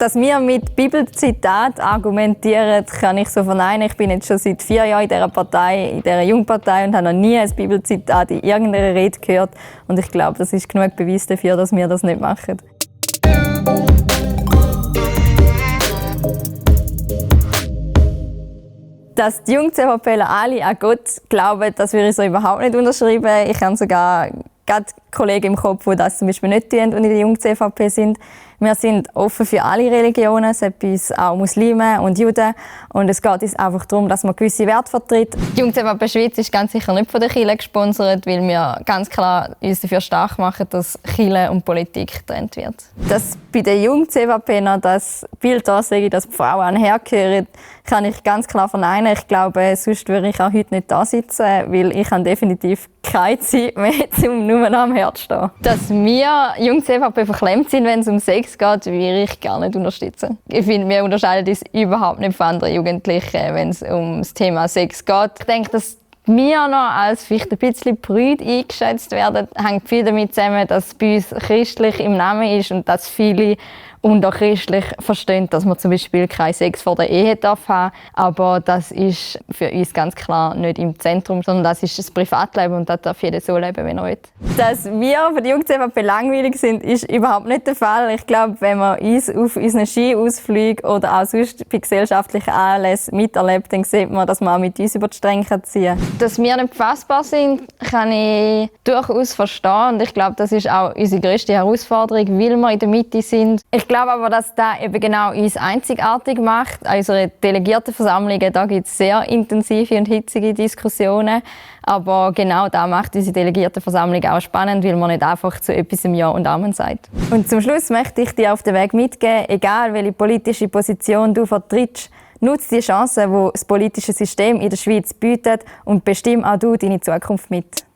Dass wir mit Bibelzitaten argumentieren, kann ich so verneinen. Ich bin jetzt schon seit 4 Jahren in dieser Partei, in dieser Jungpartei und habe noch nie ein Bibelzitat in irgendeiner Rede gehört. Und ich glaube, das ist genug Beweis dafür, dass wir das nicht machen. Dass die Jung-CVPler alle an Gott glauben, das würde ich so überhaupt nicht unterschreiben. Ich habe sogar gerade Kollegen im Kopf, die das zum Beispiel nicht tun und in der Jung-CVP sind. Wir sind offen für alle Religionen, selbst auch Muslime und Juden. Und es geht uns einfach darum, dass man gewisse Werte vertritt. Die Jung-CVP Schweiz ist ganz sicher nicht von der Kirche gesponsert, weil wir ganz klar uns dafür stark machen, dass Kirche und Politik getrennt wird. Dass bei der Jung-CVP noch das Bild da sage, dass die Frauen anhergehören, kann ich ganz klar verneinen. Ich glaube, sonst würde ich auch heute nicht da sitzen, weil ich habe definitiv keine Zeit mehr, um nur noch am Herd zu stehen. Dass wir Jung-CVP verklemmt sind, wenn es um Sex geht, würde ich gar nicht unterstützen. Ich finde, wir unterscheiden uns überhaupt nicht von anderen Jugendlichen, wenn es um das Thema Sex geht. Ich denke, dass wir noch als vielleicht ein bisschen Brüder eingeschätzt werden, hängt viel damit zusammen, dass es bei uns christlich im Namen ist und dass viele unter christlich verstehen, dass man zum Beispiel keinen Sex vor der Ehe haben darf. Aber das ist für uns ganz klar nicht im Zentrum, sondern das ist das Privatleben und das darf jeder so leben, wie er will. Dass wir für die Jung-CVP langweilig sind, ist überhaupt nicht der Fall. Ich glaube, wenn man uns auf unseren Skiausflügen oder auch sonst bei gesellschaftlichen Anlässen miterlebt, dann sieht man, dass man auch mit uns über die Stränge ziehen kann. Dass wir nicht fassbar sind, kann ich durchaus verstehen. Und ich glaube, das ist auch unsere grösste Herausforderung, weil wir in der Mitte sind. Ich glaube aber, dass das eben genau uns einzigartig macht. An unseren Delegiertenversammlungen da gibt es sehr intensive und hitzige Diskussionen. Aber genau das macht unsere Delegiertenversammlung auch spannend, weil man nicht einfach zu etwas Ja und Amen sagt. Und zum Schluss möchte ich dir auf den Weg mitgeben, egal welche politische Position du vertrittst, nutze die Chancen, die das politische System in der Schweiz bietet und bestimm auch du deine Zukunft mit.